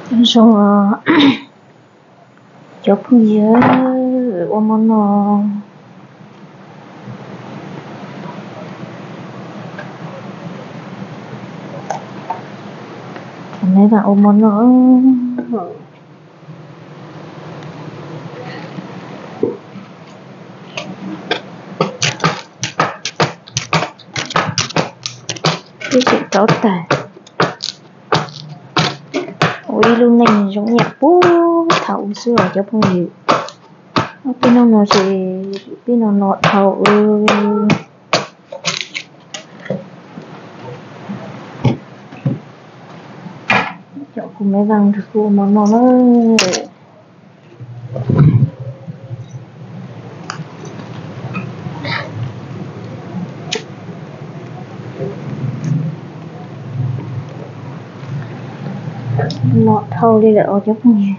Zoo os cov phooj ywg, ua mov noj. Neb ua mov noj. Twb tseem rauv taws ua ib lub neej zoo ib yam puag thaum ub xwb os cov phooj ywg. Peb noj no ces peb noj no dhau. Cov kuv me vaj nrog kuv ua mov noj na. Noj dhau li lawm os cov phooj ywg.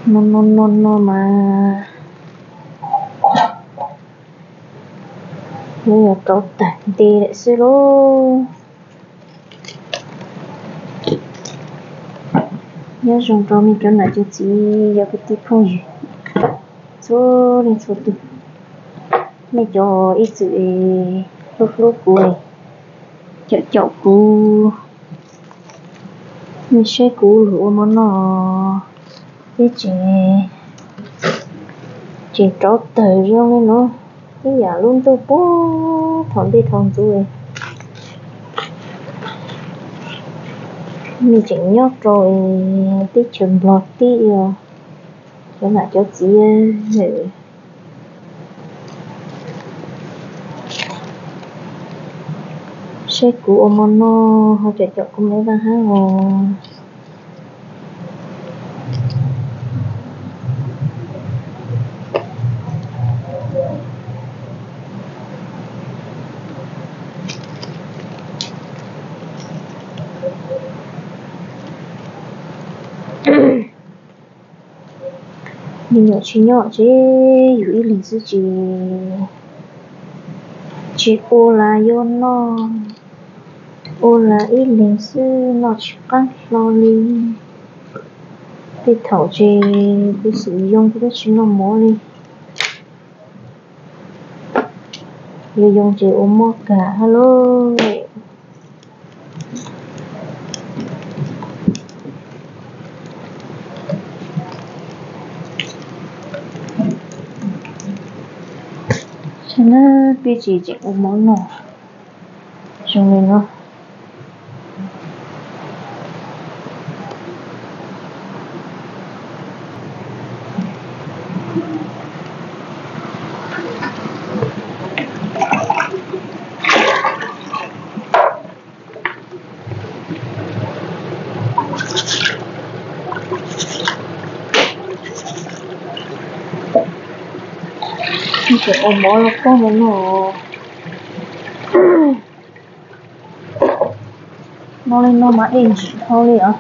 No no no no mas yuav rauv taws nti lawm xwb lauj. Nyob zoo rau nej cov nam cov txiv, yog kwv tij phooj ywg txhua leej txhua tus, nej cov ib txwm hlub hlub kuv, caum caum kuv, nej saib kuv lug ua mov noj, teb tsev tseem rauv taws zoo li no, ib yam lub ntuj puag thaum ntej thaum ntxov. Nej tseem nyob rau teb chaws Nplog teb os cov nam cov txiv. Saib kuv ua mov noj ho caum caum kuv me vaj hab os. Me nyuam tsis nyob ces yus ib leeg xwb ces tsis ua las yuav noj, ua las ib leeg xwb noj tsis qab hlo li. Tej thaum ces kuv xum yoo kuv twb tsis noj mov li. Yog yoo ces ua mov kag hab lauj. Saib na, peb tseem tseem ua mov noj zoo li no. Tseem ua mov los pob no no. No li no mas dej ntsim dhau li os.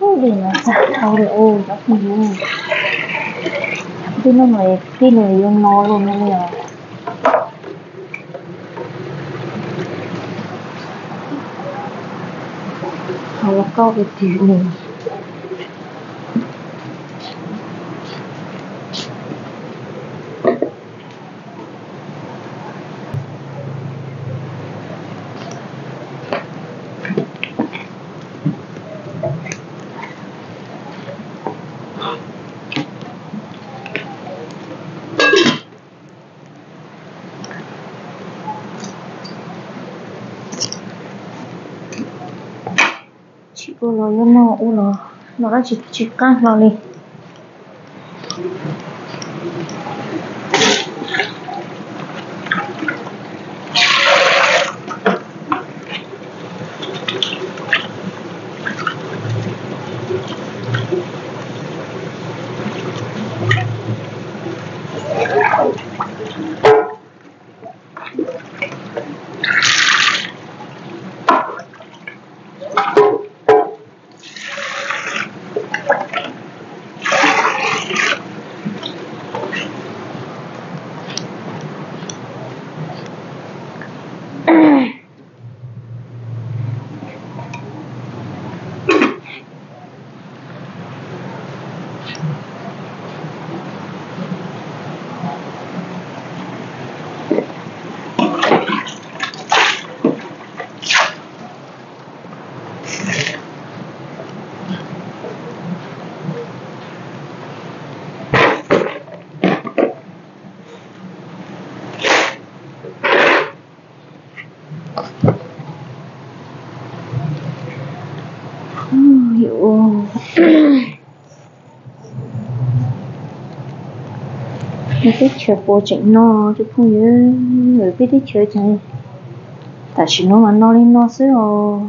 Ub, dej no txag dhau li os cov phooj ywg. Tib no, tib no yuav no luaj no li os. Hau los kauj ua twg li. Tsis ua los yuav noj, ua los noj dab tsi tsis qab hlo li. Peb teb chaws puas tseem no cov phooj ywg, peb teb chaws ces tam sim no mas no li no xwb os.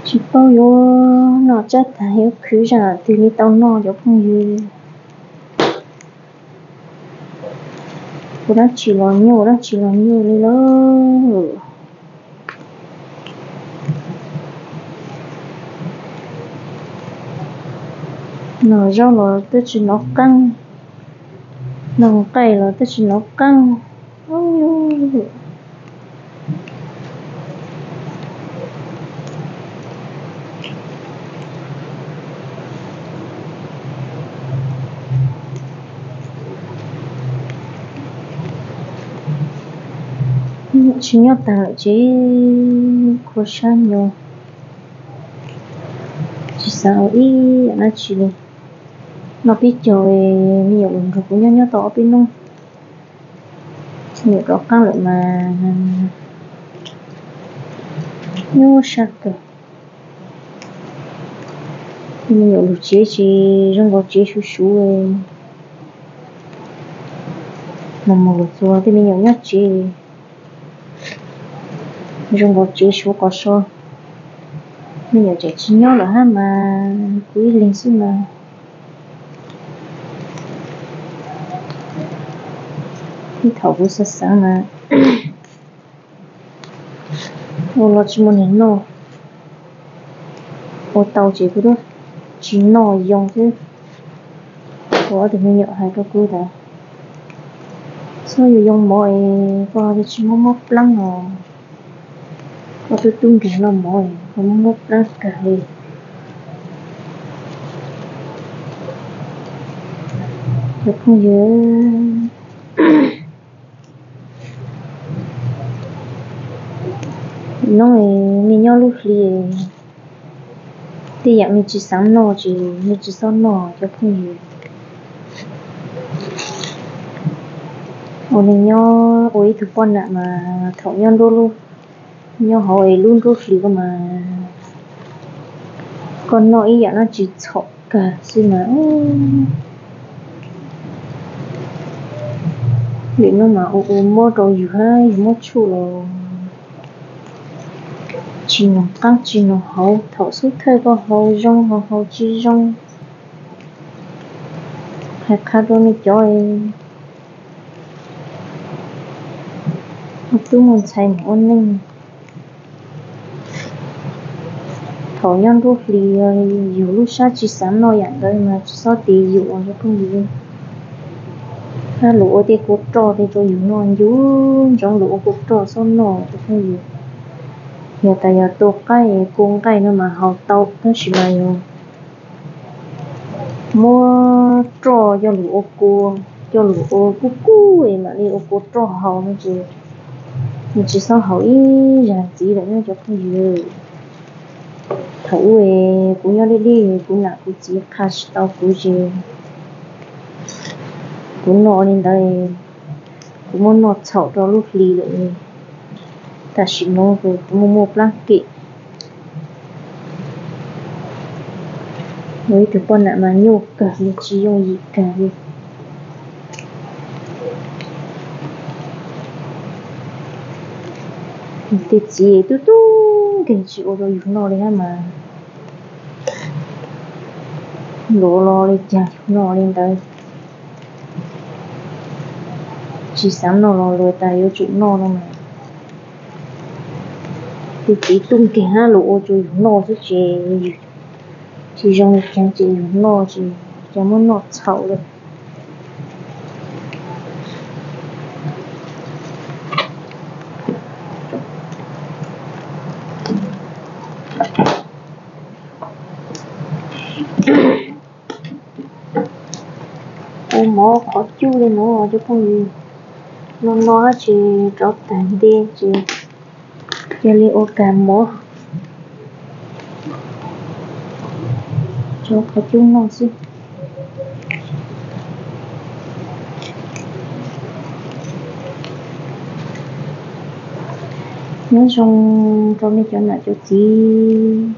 Tsis paub yuav noj tsab tag yuav khwv zaj twg li tau noj cov phooj ywg. Ua dab tsi los nyuaj, ua dab tsi los nyuaj li lawm. Noj zaub los twb tsis hnov qeeb, noj nqaij los twb tsis hnov qeeb. Tsis nyob tag lawm ces khuv xyab nyuaj, tsis xav ua ib yam dab tsi li. Noj peb caug, me nyuam lus nrog kuv nyob nyob tau ob peb hnub, me nyuam rov qab lawm mas nyuaj sab kawg. Me nyuam lus tsev ces zoo nkaus tsev suv suv, los mus lus txua tej me nyuam nyob tsev zoo nkaus tsev suv qos so. Me nyuam tseem tsis nyob lawm hab mas kuv ib leeg xwb mas. Ib thaum kuv xav xav mas ua los tsis muaj neeg noj, ua tau ces kuv twb tsis noj yoo xwb. Ua ob tug me nyuam hais rau kuv tas, txhob yuav yoo mov es koj tsis muab mob plaab os, koj twb tub nkeeg noj mov es koj muab mob plaab kag li. Cov phooj ywg, hnub no me nyob lub hli, tej yam me tsis xav noj ces me tsis txhob noj cov phooj ywg. Ua neej nyob ua ib tug poj nam mas thaum nyob nruab lub, nyob hauv es lub nruab hlis ko mas koj noj ib yam dab tsi txhaum kag xwb mas. Lwm hnub mas ua ua mob rau yus hab yus muab tshuaj los tsis noog qaab tsis noog hauv, thaum xub thawj koj haus zoo ho haus tsis zoo. Hais qha rau nej cov tub muaj ntxhais mus ua neej, thaum nyob nruab hlis yus lub sab tsis xav noj yam ntawd mas tsis txhob tis yus os cov phooj ywg. Hab luag ua tej kua roj tej rau yus noj, ncu ntsoov luag ua kua roj txhob noj cov phooj ywg. Yog tas yog tua qaib kua nqaij no mas haus tau tab sis mas yog muab roj coj lug ua kua, coj lug ua kub kub es mam li ua kua roj haus no ces nws tsis txhob haus ib zag ntxiv lawm no cov phooj ywg. Thaum ub kuv nyob deb deb kuv nam kuv txiv qha tsis tau kuv ces kuv noj li ntawd, kuv muab noj txhaum rau lub hli lawm. Tam sim no kuv muaj muaj plab kem, ua ib tug poj nam mas nyuaj kawg li tsis yooj yim kawg li. Tej txiv tub tub nkeeg tsis ua rau yus noj li hab mas luag los li cas yus noj li ntawd. Tsis xav noj los luag tas yuav tsum noj no mas. Tej txiv tub nkeeg hab luag ua rau yus noj xwb ces tsis zoo li cas ces yus noj ces cas muab noj txhaum lawm. Ua mov qhov cub li no cov phooj ywg, no no ces rov tag nte ces cia li ua kag mov, tso qhov cub noj xwb. Nyob zoo rau nej cov nam cov txiv,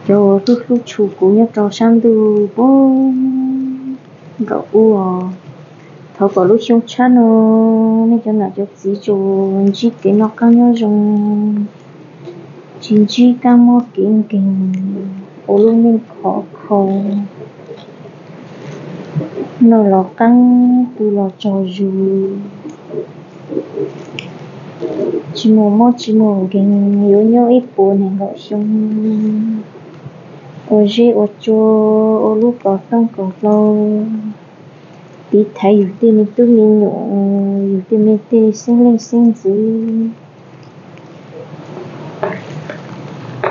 cov uas hlub hlub tshua kuv nyob rau sab ntuj puag nraum ub. Thov kom lub xyoo tshab no nej cov nam cov txiv tsuas ntsib kev noj qab nyob zoo, tsis ntsib kab mob kev nkeeg, ua lub neej khov kho, noj los qab, pw los tsaug zug, tsis muaj mob tsis muaj nkeeg, yuav nyob ib puas nees nkaum xyoo, ua zeb ua tsua, ua lub kaus xeeb kaus hlau, tiv thaiv yus tej me tub me nyuam, yus tej me tej xeeb leej xeeb ntxwv,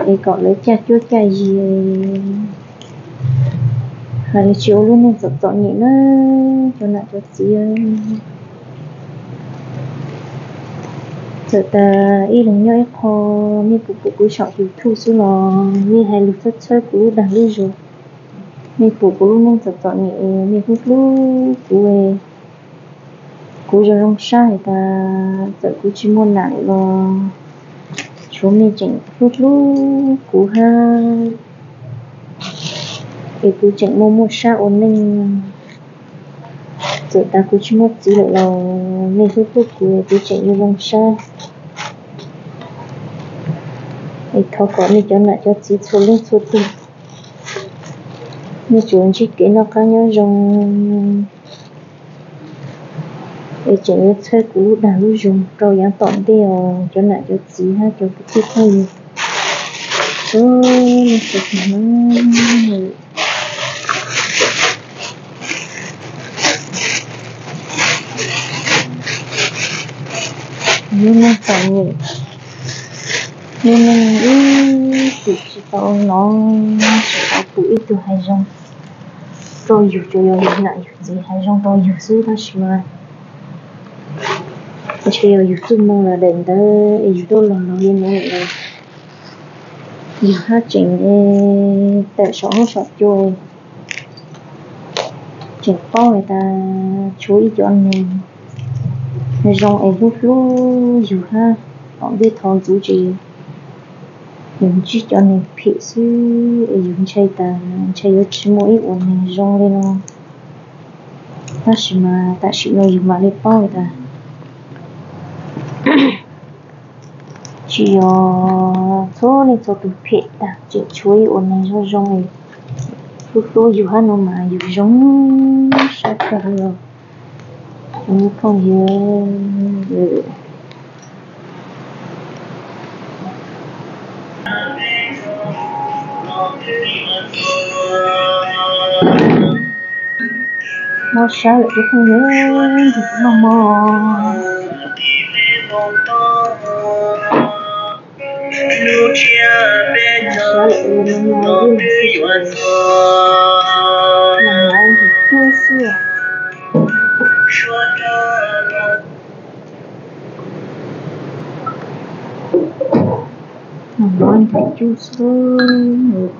es kom lawv caj cuab caj yig, hais lus tsis ua lub neej txom txom nyem na cov nam cov txiv. Txawm tas ib leeg nyob ib qho, nej pum pum kuv saum YouTube xwb los nej hais lus txhawb txhawb kuv lub dag lub zog, nej pum kuv lub neej txom txom nyem, nej hlub hlub kuv, kuv zoo zoo sab hais tas txawm kuv tsis muaj nam lawm los tshuav nej tseem hlub hlub kuv hab, es kuv tseem muaj muaj sab ua neej. Txawm tas kuv tsis muaj txiv lawm los nej hlub hlub kuv, kuv tseem yuav zoo sab. Es thov kom nej cov nam cov txiv txhua leej txhua tus, nej tsuas ntsib kev noj qab nyob zoo, es tseem yuav txhawb kuv lub dag lub zog rau yav tom ntej os cov nam cov txiv hab cov kwv tij phooj ywg. Lub neej txom nyem, lub neej ib txwm tsis tau hnov, tsis tau pum ib tug hais zoo rau yus, tsuas yog yus nam yus txiv hais zoo rau yus xwb tab sis mas ntshe yog yus txuj moo los daim ntawd es yus tuaj los laus li no lawm los yus hab tseem tawm saum huab saum cua, tseem paub hais tas tshuav ib cov neeg zoo es hlub hlub yus hab tom ntej thov ntxuv ces yus ntsib cov neeg phem xwb es yus ntshai tas ntshai yuav tsis muaj ib ua neeg zoo li no. Tab sis mas tam sim no yus mam li paub tas tsis yog txhua leej txhua tus phem tag, tseem tshuav ib ua neeg zoo zoo li hlub hlub yus hab no mas yus zoo sab kawg li os. Cov phooj ywg, mob sab lawm cov phooj ywg, nrog kuv noj mov. Noj mov ntawm cub xwb.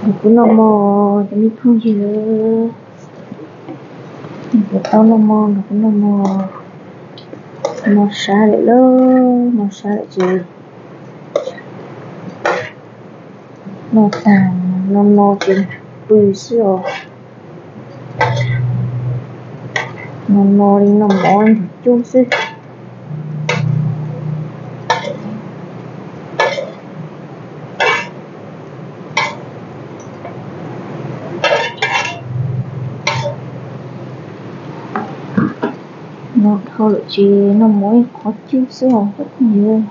Nrog kuv noj mov cov me phooj ywg, nrog kuv tau noj mov, nrog kuv noj mov. Mob sab lawm lauj, mob sab lawm ces noj tag no no ces pw xwb os. No no li noj mov ntawm cub xwb. No dhau lawm ces noj mov ib qhov cub xwb os cov phooj ywg.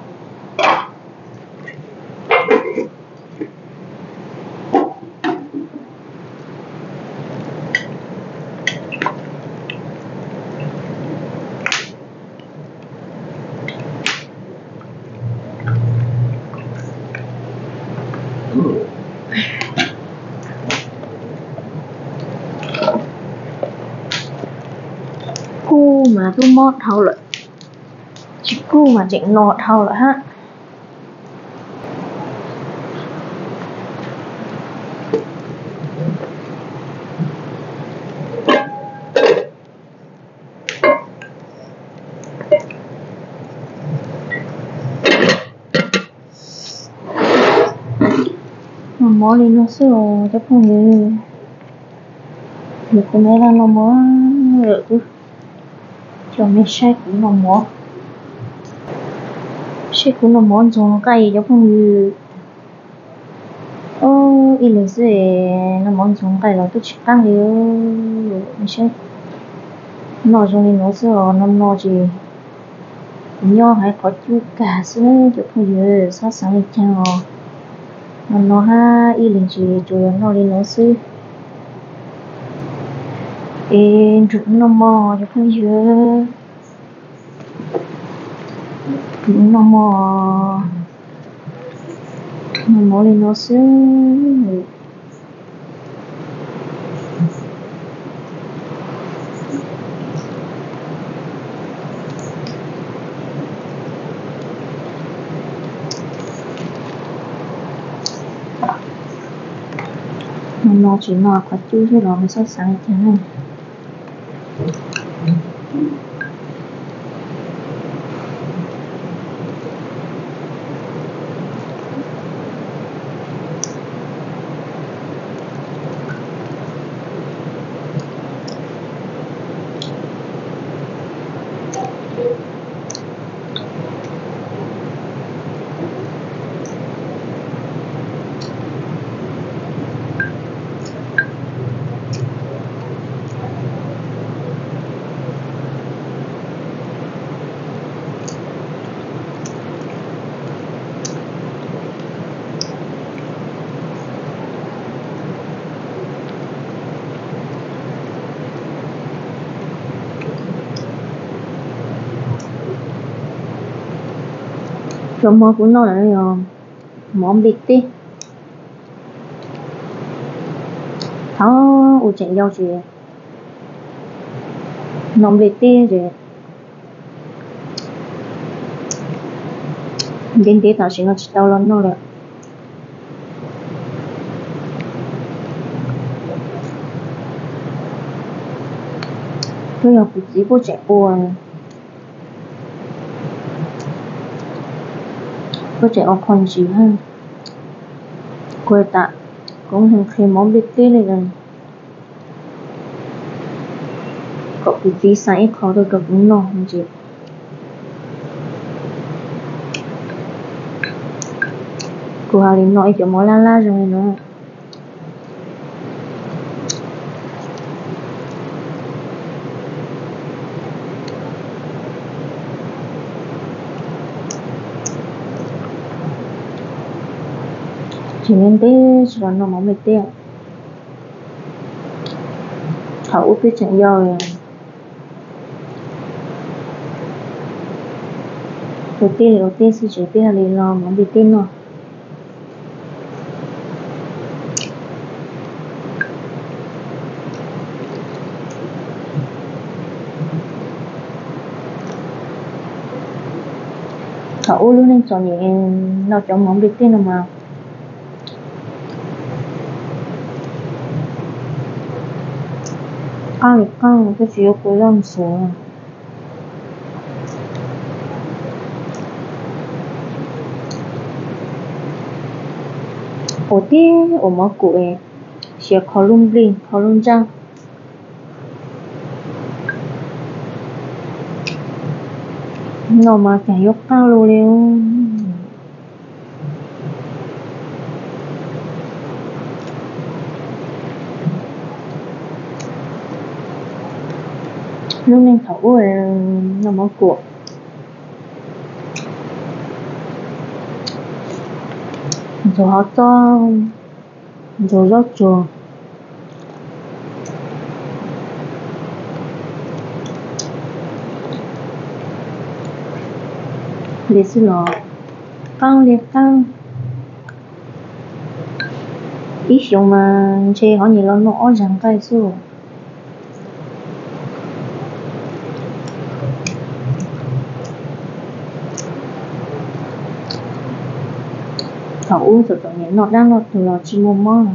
Kuj mas twb mob dhau lawm, tsis kuj mas tseem no dhau lawm hab. Mob li no xwb os cov phooj ywg. Yog kuv me dab noj mov lawm, kuv coj mej saib kuv noj mov, saib kuv noj mov ntxoov nqaij cov phooj ywg. Ib leeg xwb noj mov ntxoov nqaij los twb tsis qab li. Mej saib, noj zoo li no xwb os, no no ces nyob hais qhov cub kag xwb cov phooj ywg, txhob xav li cas os. No no hab ib leeg ces tsuas yog noj li no xwb. Es nrug noj mov cov phooj ywg, noj mov, noj mov li no xwb. No no tsis no qhov cub xwb los mej txhob xav li cas na. Cov mov kuv noj lawm yog mov nplej teb. Thaum ub tseem yau ces noj nplej teb ces ntev ntev, tam sim no tsis tau los noj lawm. Twb yog kuv txiv puab tseem ua, puab tseem ua qho ntsis, kuv tas kuv hu qhia mov nplej teb li lawm kom kuv txiv xa ib qho rau rau kuv noj ntsis. Kuv hais li no ib cov mov laj laj zoo li no. Tsis ntev ntev tsis los noj mov nplej teb. Thaum ub peb tseem yau, ua teb li ua teb xwb ces peb li los mov nplej teb noj. Thaum ub lub neej txom nyem noj cov mov nplej teb no mas qab li qab twb tsis yuav kua zaub ntxhuav. Ua tib ua mov kum, xiav kho lub nplej kho lub ntsab, noj mas cas yuav qab lug li. Lub neej thaum ub noj mov kum, ntxuag hov txob, ntxuag zaub tsuag li xwb los qab li qab. Ib xyoos mas ntshe hov nyem los noj ob zag nqaij xwb. Thaum ub txom txom nyem noj dab noj tug los tsis muaj mob.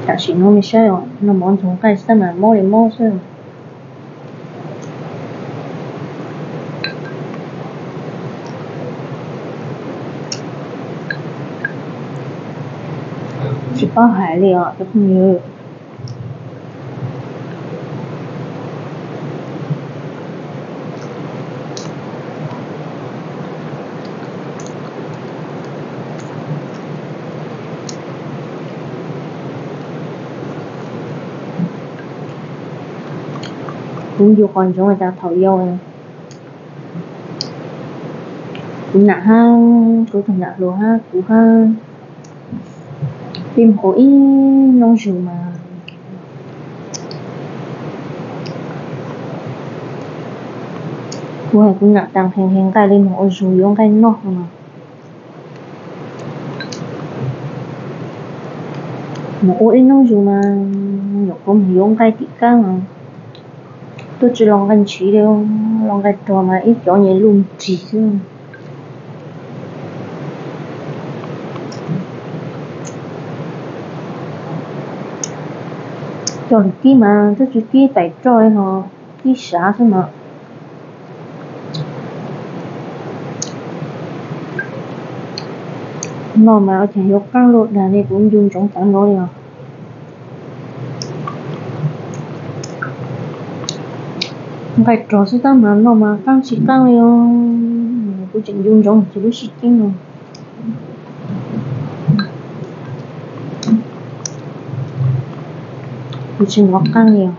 Tam sim no nej saib os, noj mov ntxuag nqaij xwb mas mob li mob xwb. Txhob hais li os cov phooj ywg. Kuv ncu qos ntsoov tas thaum yau kuv nam hab, kuv tug nam hluas hab kuv hab peb moog ua ib noob zug mas kuv hais kuv nam tas nqhis nqhis nqaij li moog ua zug yuav nqaij noj mas moog ua ib noob zug mas nyuam qhuav moog yuav nqaij tim kaab mas tuaj tsi los nqaij ntshiv li, los nqaij rog mas ib cov nyuam luj nrig xwb. Cov lwm tib mas twb tsi tib pais roj li no, tib sav xwb mas. No mas ua caag yuav qaab luaj dag li kuv ncu ntsoov tav no li os. Nqaij rog xwb tab mas no mas qaab tsi qaab li os. Kuv tseem ncu ntsoov txug lub sij ceeb no. Kuv tsi hnov qaab li os.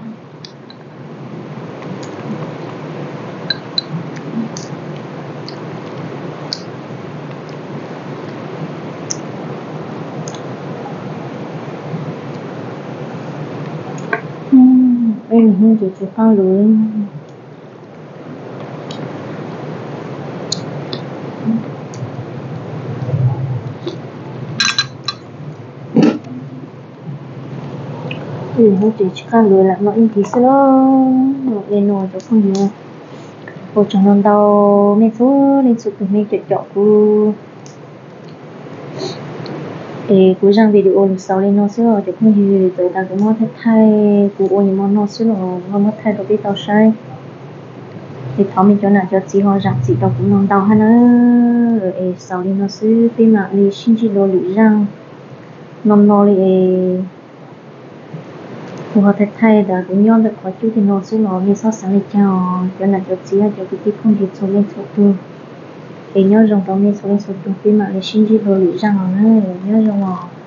Peb hnub ces tsis qaab lug. Hnub ces tsis qaab lug lam noj ib ntsis xwb lauj. Li no cov phooj ywg, ua tsaug ntau ntau mej txhua leej txhua tug mej caum caum kuv. Es kuv zaaj video lug xaus li no xwb os cov phooj ywg, txawm tas kuv muab thaij thaij kuv ua nyuam mo no xwb los muab thaij rau peb tau saib. Es thov mej cov nam cov txiv ho zaam txim rau kuv no ntau hab na. Es xaus li no xwb, peb mam li sib ntsib dua lwm zaaj. No no li es kuv ho thaij thaij tas kuv nyob ntawm qhov cub tej no xwb los mej txhob xaav li cas os cov nam cov txiv hab cov kwv tij phooj ywg txhua leej txhua tug. Es nyob zoo rau mej txhua leej txhua tug, peb mam li sib ntsib dua lwm zaaj os na. Nyob zoo os.